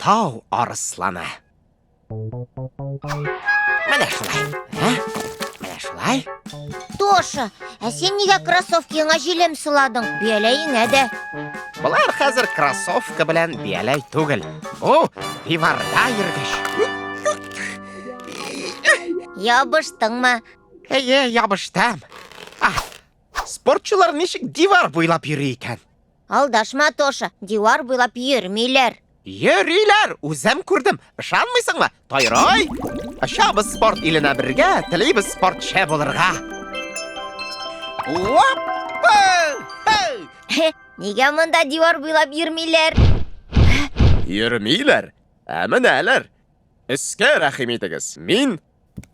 Тау арысланы. Менә шулай. Ә? Менә шулай. Тоша, ә син нигә кроссовкиңа җилем сыладың? Бияләеңә дә. Болар хәзер кроссовка белән бияләй түгел. Бу диварда йөргеч. Ябыштыңмы? Әйе, ябыштым. А, спортчылар ничек дивар буйлап йөри икән? Алдашма, Тоша, дивар буйлап йөрмиләр. Йөриләр, үзем күрдем. Ышанмыйсыңмы? Тайрай! Очабыз спорт иленә бергә, телибез спортчы булырга. Опа! Нигә монда дивар буйлап йөрмиләр? Йөрмиләр, ә менәләр. Өскә рәхим итегез. Мин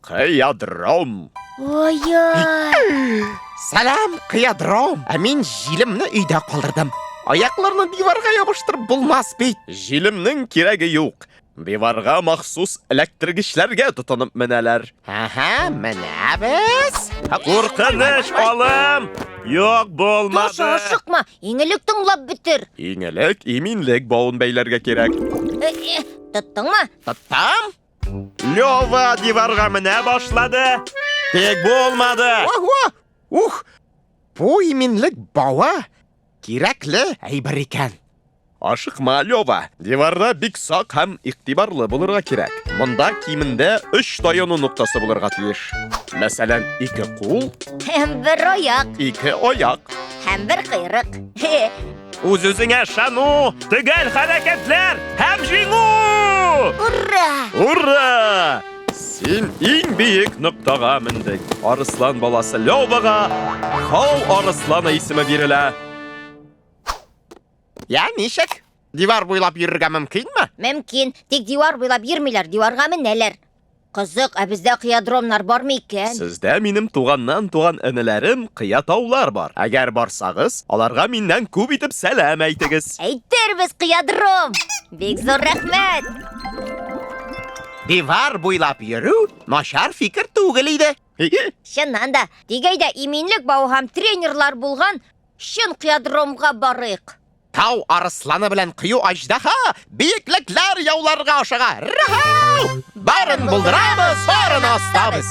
Кыядром. Ой-ой. Сәлам, кыядром. Ә мин җилемне өйдә калдырдым. Аякларны диварга ябыштырып булмас бит. Җилемнең кирәге юк. Диварга махсус эләктергечләргә тотынып менәләр. Әһә, менәбез. Куркыныч алым! Юк, булмады. Тоша, ашыкма. Иң элек тыңлап бетер. Иң элек иминлек бавын бәйләргә кирәк. Э, э, Тоттыңмы? Тоттым. Лева диварга менә башлады. Тик булмады. Ого! Ух! Бу иминлек бавы кирәкле әйбер икән. Ашыкма, Лева. Диварда бик сак һәм игътибарлы булырга кирәк. Монда кимендә өч таяну ноктасы булырга тиеш. Мәсәлән, ике кул, Һәм бер аяк, ике аяк. һәм бер койрык. Үз-үзеңә ышану, төгәл хәрәкәтләр һәм җиңү! Ура! Ура! Син иң биек ноктага мендең. Арыслан баласы Левага Тау арысланы исеме бирелә. Я, ничек? Дивар буйлап йөрергә мөмкинме? Мөмкин, тик дивар буйлап йөрмиләр, диварга менәләр. Кызык, ә бездә кыядромнар бармы икән? Сездә минем туганнан туган энеләрем кыя таулар бар. Әгәр барсагыз, аларга миннән күп итеп сәлам әйтегез. Әйтербез, кыядром! Бик зур рәхмәт! Дивар буйлап йөрү начар фикер түгел иде. Чыннан да, тик әйдә иминлек бавы һәм тренерлар булган чын кыядромга барыйк. Тау арысланы белән кыю аждаһа биеклекләр яуларга ашыга. Рахау! Барын булдырабыз, барын остабыз.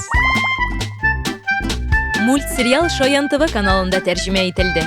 Мультсериал Шаян ТВ каналында тәрҗемә ителде.